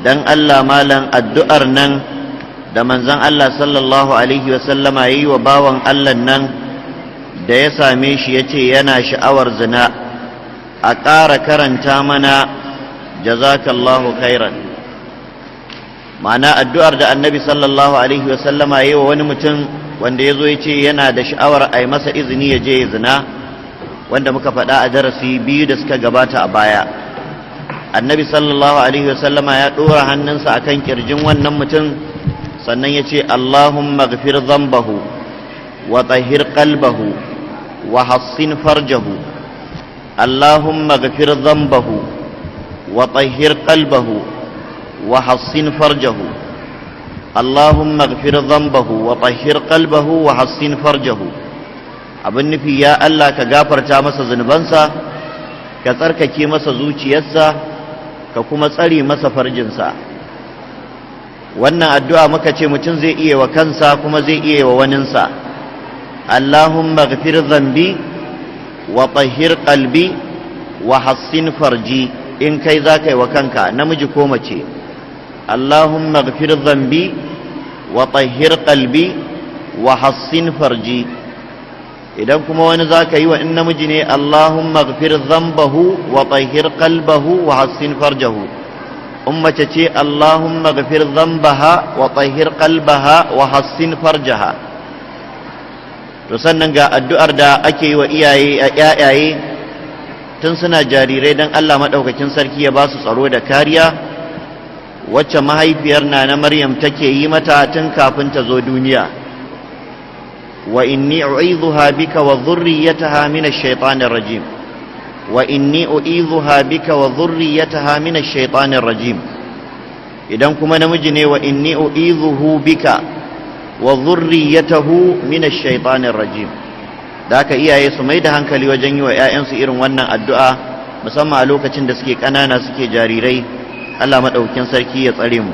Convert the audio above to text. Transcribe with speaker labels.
Speaker 1: Dan Allah malam, addu'ar nan da manzon Allah sallallahu alaihi wasallama ya yi wa bawan Allah nan da ya same shi ya ce yana sha'awar zina, a ƙara karanta mana, jazakallahu khairan. Ma'ana, addu'ar da Annabi sallallahu alaihi wasallama ya yi wa wani mutum wanda ya zo ya ce yana da sha'awar a yi masa izini ya je ya zina, wanda muka faɗa a darasi biyu da suka gabata a baya. Annabi sallallahu alaihi wasallama ya ɗora hannunsa akan kirjin wannan mutum, sannan ya ce: "Allahumma ghfir dhanbahu wa tahhir qalbahu wa hassin farjahu. Allahumma ghfir dhanbahu wa tahhir qalbahu wa hassin farjahu. Allahumma ghfir dhanbahu wa tahhir qalbahu wa hassin farjahu." Abin nufi, ya Allah, ka gafarta masa zunubansa, ka tsarkake masa zuciyarsa, ka kuma tsare masa farjinsa. Wannan addu'a muka ce mutum zai iya wa kansa kuma zai iya wa waninsa: "Allahumma ghfir dhanbi wa tahhir qalbi wa hassin farji." In kai za ka yi wa kanka, namiji ko mace: "Allahumma ghfir dhanbi wa tahhir qalbi wa hassin farji." Idan kuma wani za ka yi wa, in namiji ne: "Allahumma ghfir dhanbahu wa tahhir qalbahu wa hassin farjahu." In mace ce: "Allahumma ghfir dhanbaha wa tahhir qalbaha wa hassin farjaha." To sannan ga addu'ar da ake yi wa iyaye a ƴaƴaye tun suna jarirai, don Allah maɗaukakin sarki ya ba su tsaro da kariya, wacce mahaifiyar na Maryam take yi mata tun kafin ta zo duniya: "Wa inni u'idhuha bika wa dhurriyyataha min ash-shaytanir rajim. Wa inni u'idhuha bika wa dhurriyyataha min ash-shaytanir rajim." Idan kuma namiji ne: "Wa inni u'idhuhu bika wa dhurriyyatahu min ash-shaytanir rajim." Da haka iyaye su mai da hankali wajen yi wa 'ya'yansu irin wannan addu'a, musamman a lokacin da suke ƙanana, suke jarirai. Allah maɗaukin sarki ya tsare mu.